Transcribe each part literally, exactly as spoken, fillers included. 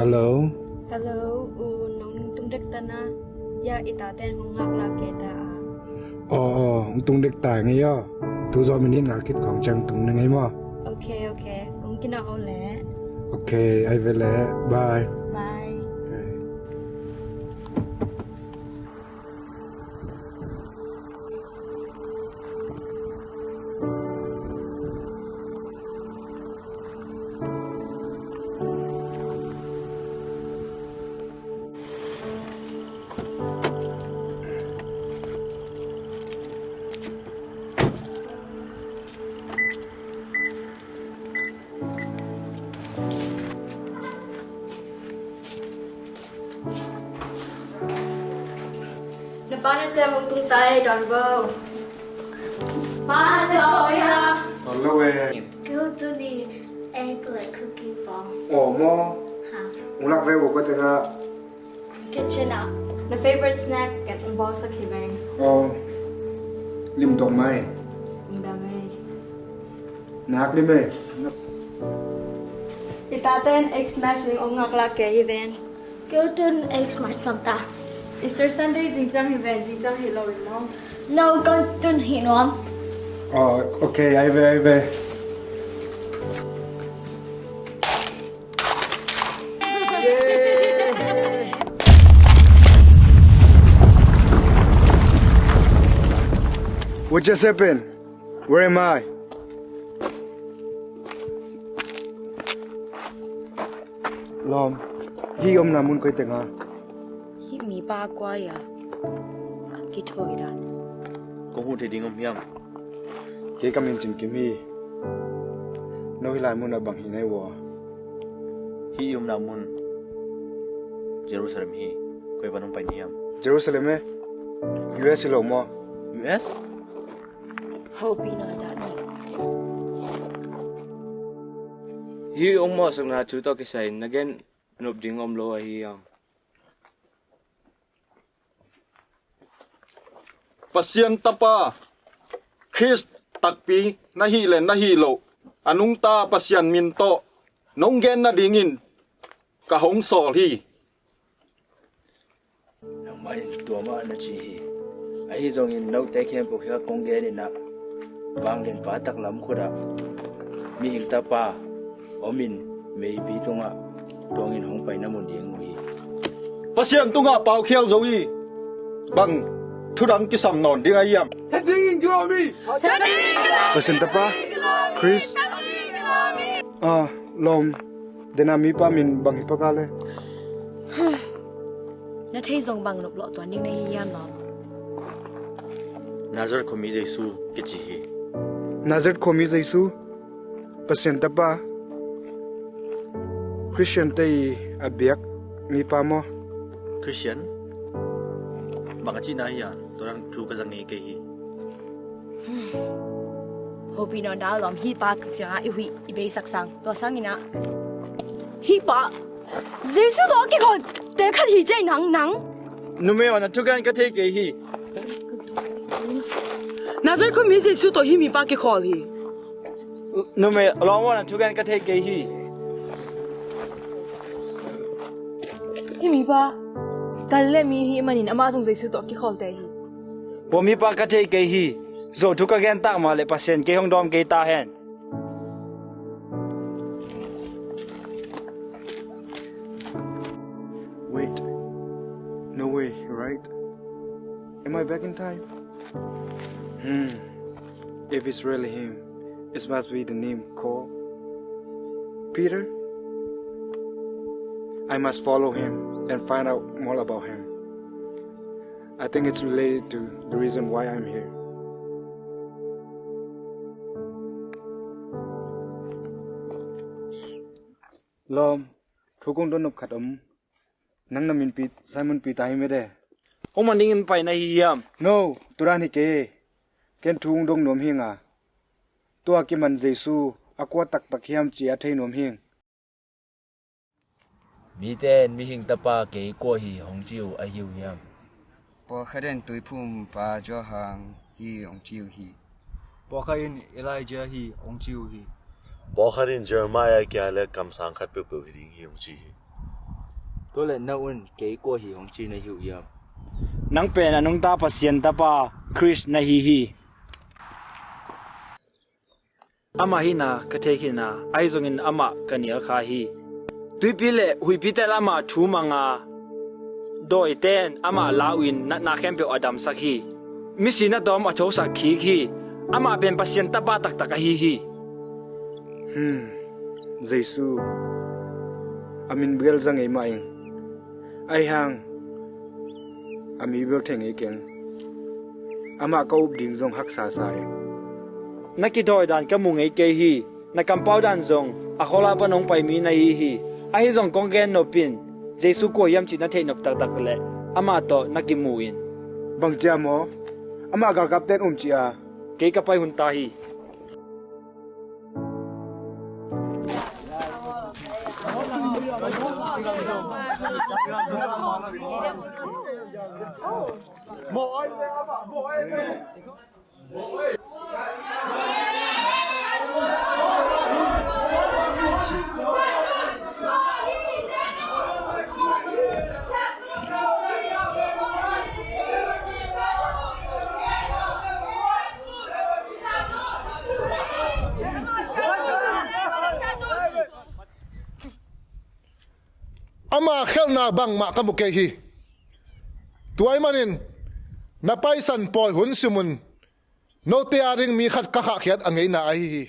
Hello. Hello, u nong tung dek ta na. Ya, i taten hong ngak la ke ta a. Aw, aw, hong tung dek ta ngei aw. Tu zawh minit nga khit khawng ciang tung na ngei maw? Ok, ok. Hong kina aw le. Ok, ai ve le. Bye. Bye. Ok. Na pa nasem hong tung ta ei, dawn vo. Pa, na dawn vo ia? Dawn lo e. Kei hong tun hi, egg le cookie bang. Aw maw? Ha. Hong lak ve vo, ka teng ah. Kitchen ah. Na favorite snack ken hong bawlsak hi veng. Aw. Lim dong mai. Lim dong mai. Nak lim e. I taten egg smash ning hong ngak la ke hi ven. Kei tun egg smash lam ta. Easter Sunday zing ciang hi ven, zing ciang hi lo in maw? No, kei tun hi nuam. Oh, ok, ai ve, ai ve. What just happened? Where am I? Lawm, hih omna mun koi teng a? Hih mipa kua ia kithawi dan? Kong huh thei ding om hiam? Kei ka min Cin Kim hi. No hih lai mun ah bang hi na hi ua? Hih i omna mun Jerusalem hi. Koi pan hong pai na hiam? Jerusalem e? U S hi lo maw? U S? Hopih nawn dah ni. Hih hong mawhsakna thu tawh kisai na gen nop ding om lo ahi hiam? Pasian Tapa Khrist takpi na hih le na hih loh, a nungta Pasian min tawh nong gen nadingin ka hong sawl hi. Nangmah in tua mah na ci hi. Ahi zongin note khempeuh hiah kong genin ah, vanglianpa taklam khut ah Mihing Tapa omin meiipi tungah tuangin hong paina mun ding uh hi. Pasian tungah paukhial zo hi. Bang thudang kisam nawn ding a hiam? Pasian Tapa Khrist. Ah, lawm. Dena mipa min bang hi paka le? Na thei zong bang nop lawh tuan ding na hi hiam lawm? Nazareth khuami Jesu kici hi. Nazareth khuami Jesu, Pasian Tapa, Khristian te i a biak mipa maw? Khristian? Bang a cihna hi a, tua dan thu ka za ngei kei hi. Hopih nawn dah lawm, hih pa kik ciangah i huih i beisak sang. Tua sangin ah hih pa Jesu tawh a kikhawl te khat hi ciai nang, nang. Numei aw, na thugen ka thei kei hi. Nazareth khuami Jesu tawh hih mipa kikhawl hi. Numei lawm aw, na thugen ka thei kei hi. Hih mipa Galilee mi hi manin amah zong Jesu tawh a kikhawl te hi. Tua mipa ka thei kei hi. Zo thu ka gen tak mah le Pasian kei hong dawm kei ta hen. Wait. No way, right? Am I back in time? Hmm. If it's really him, it must be the name called Peter. I must follow him and find out more about him. I think it's related to the reason why I'm here. Lawm, thu kong dong nop khat om. Nang na min Simon Peter hi mede. Hong man dingin pai na hi hiam? No, tua dan hi kei. Ken thu hong dong nuam hi ing a. Tua kiman Jesu a kua taktak hiam ci a thei nuam hi ing. Mite in Mihing Tapa kei kua hi hong ci uh ahi uh hiam? Pawlkhat in Tuiphumpa Johan hi hong ci uh hi. Pawlkhat in Elijah hi hong ci uh hi. Pawlkhat in Jeremiah kia le kamsang khat peuhpeuh hi ding hi hong ci hi. Tua leh nang un kei kua hi hong ci na hi uh hiam? Nang pen a nungta Pasian Tapa Khrist na hi hi. Amah hihna ka thei khin a, ahi zongin amah ka nial kha hi. Tuipi le huipi tel amah thu mang a, dawite in amah la uh in natna khempeuh a damsak hi. Misi na tawm a thosak khik hi. Amah pen Pasian Tapa taktak ahi hi. Hmm. Jesu, a min bel za ngei mah ing. Ahi hang a mi bel thei ngei keng. Amah ka up ding zong haksa sa ing. Na kithawi dan ka mu ngei kei hi. Na kampau dan zong a khuala pan hong pai mi na hi hi. Ahi zong kong gen nop in, Jesu kua hiam cih na theih nop taktak leh amah tawh na kimu in. Bang cia maw? Amah galkapte in um ci a, kei ka pai hun ta hi. Ama khelhna bangmah ka mu kei hi. Tua ahih manin na paisan pawi hun simun note ading mi khat ka khahkhiat a ngeina ahi hi.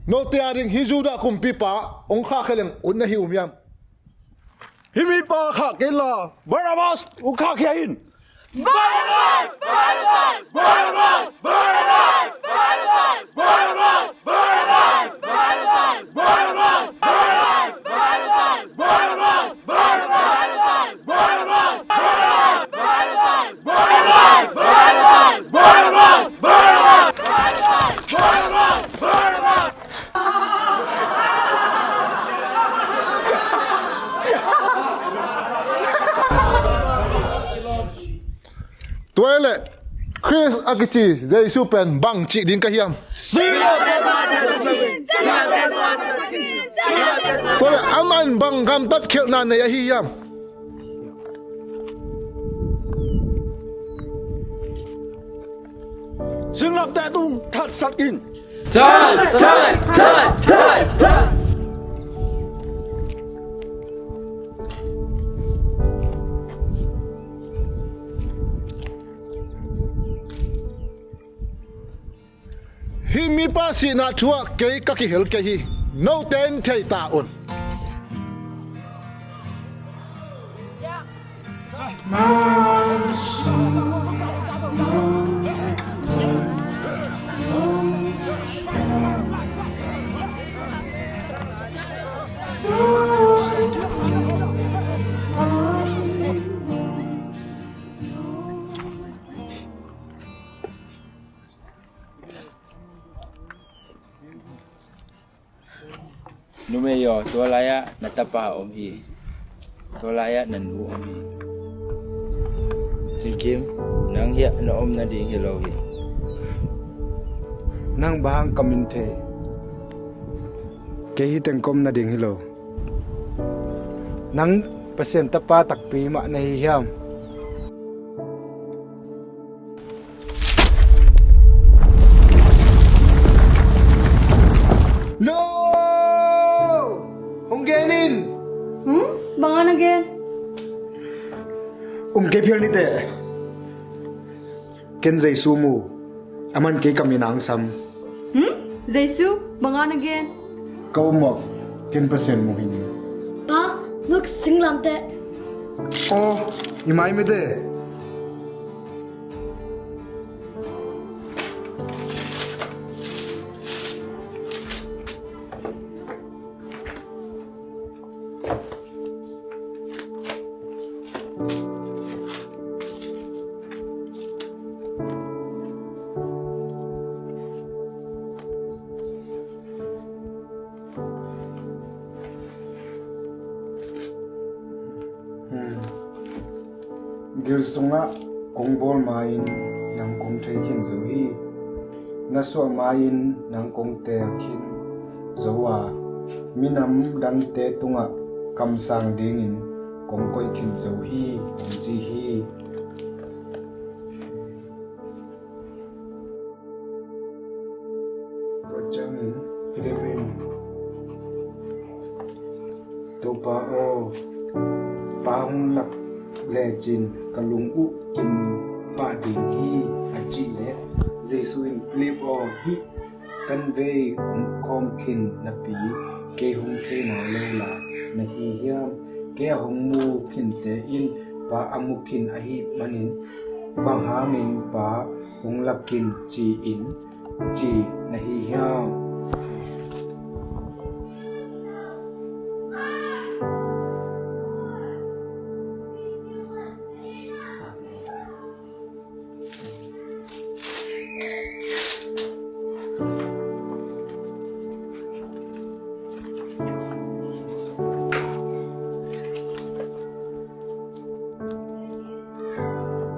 Note ading hih Judah kumpipa hong khahkhia leng ut na hi uh hiam? Hih mipa khah kei inla Barnabas hong khahkhia in. Tua hi leh Khrist a kici Jesu pen bang cih ding ka hiam? Tua hi leh amah in bang gamtat khialhna nei ahi hiam? Singlamteh tung thatsak in. Thai, thai, thai, thai, thai. Hih mipa sihna thu ah kei ka kihel kei hi. Note in thei ta un. Numei aw, tua lai-ah na tapa om hi. Tua lai-ah na nu om hi. Cing Kim, nang hiah na om nading hi lo hi. Nang bang hang ka min thei? Kei hi teng ka om nading hi lo. Nang Pasian tapa takpi mah na hi hiam? No! Hong gen in! Hmm? Bang a na gen? Um kei phial ni teh. Ken Jesu mu. Aman kei ka min a hong sam. Hmm? Jesu? Bang a na gen? Ka um mawk, ken Pasian mu hi. Pa, nuk singlamteh. Aw, i mai mete. Hmm. Gil sungah kong bawl ma-in nang kong thei khin zo hi. Na suah ma-in nang kong teel khin zo a, minam dangte tungah kamsang dingin kong koih khin zo hi, kong ci hi. Tua ciangin Philip in, "Topa aw, pa hong lak lecin ka lung uh kim pah ding hi," a cih leh, Jesu in, "Philip aw, hih tanvei hong khawm khin napi kei hong thei nawn lo la na hi hiam? Kei a hong mu khinte in pa a mu khin ahih manin, bang hangin pa hong lak khin ci-in ci na hi hiam?"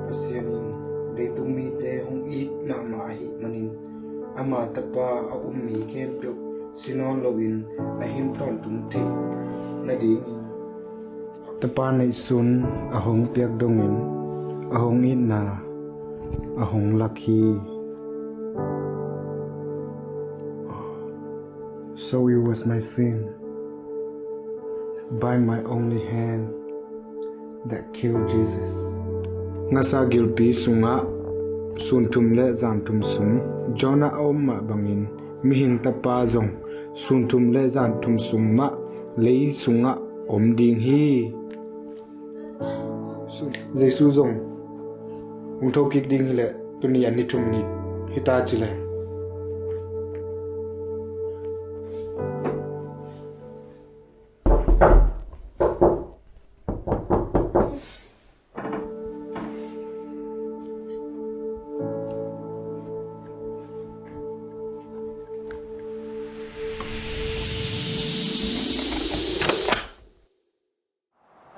Pasian in leitung mite hong it mahmah ahih manin, ama Tapa a um mi khempeuh si nawn loin a him tawntung theih nadingin, Tapa neihsun a hong piak dongin a hong itna a hong lak hi. So it was my sin by my only hand that killed Jesus. Ngasa gilpi sungah sun thum le zan thum sung Jonah a om mah bangin, Mihing Tapa zong sun thum le zan thum sung mah lei sungah om ding hi. Jesu zong hong thokik ding hileh tuni a ni thum ni hita cileh.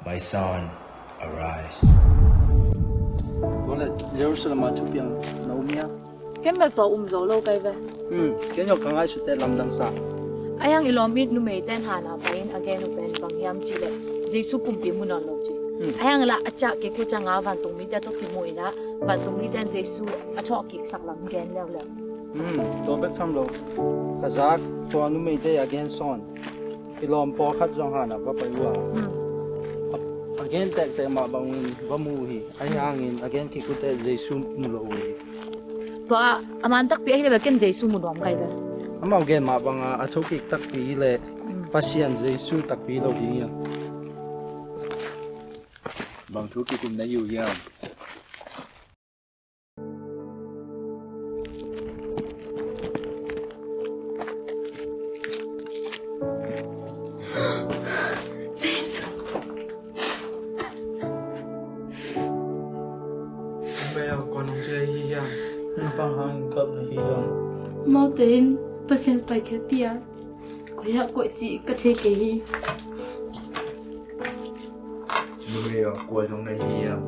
My son, arise. Tua le Jerusalem ah thupiang na um hia? Ken bek tua um zo lo kai ve. Hmm, ken zong ka ngaihsut teh lamdang sa. Ahi hang i lawm it numei ten hana pai in a gen uh pen bang hiam cih leh Jesu pumpi mu nawn lo ci. Hmm. Ahi hang lah a ciah kik uh ciang a vantung mite tawh kimu in ah vantung mite in Jesu a thawhkiksak lam gen leuleu. Hmm, tua bek tham lo. Ka zak tua numeite a gen sawn. I lawm pawlkhat zong hana va pai uh a. Hmm. A, a gen tektek mah bangin va mu uh hi. Ahi hangin a gen kik uh teh Jesu mu lo uh hi. Tua a man takpi ahih leh ken Jesu mu nuam kai ve. Amau gen mah banga a thokik takpi hileh, hmm, Pasian Jesu takpi lo ding hiam? Bang thu kikum na hi uh hiam? Jesu. Numei aw, kua nong ci ahi hiam? Nang bang hangin gap na hi hiam? Amaute in Pasian paikhiatpih a, koi ah koih cih ka thei kei hi. Numei aw, kua zong na hi hiam?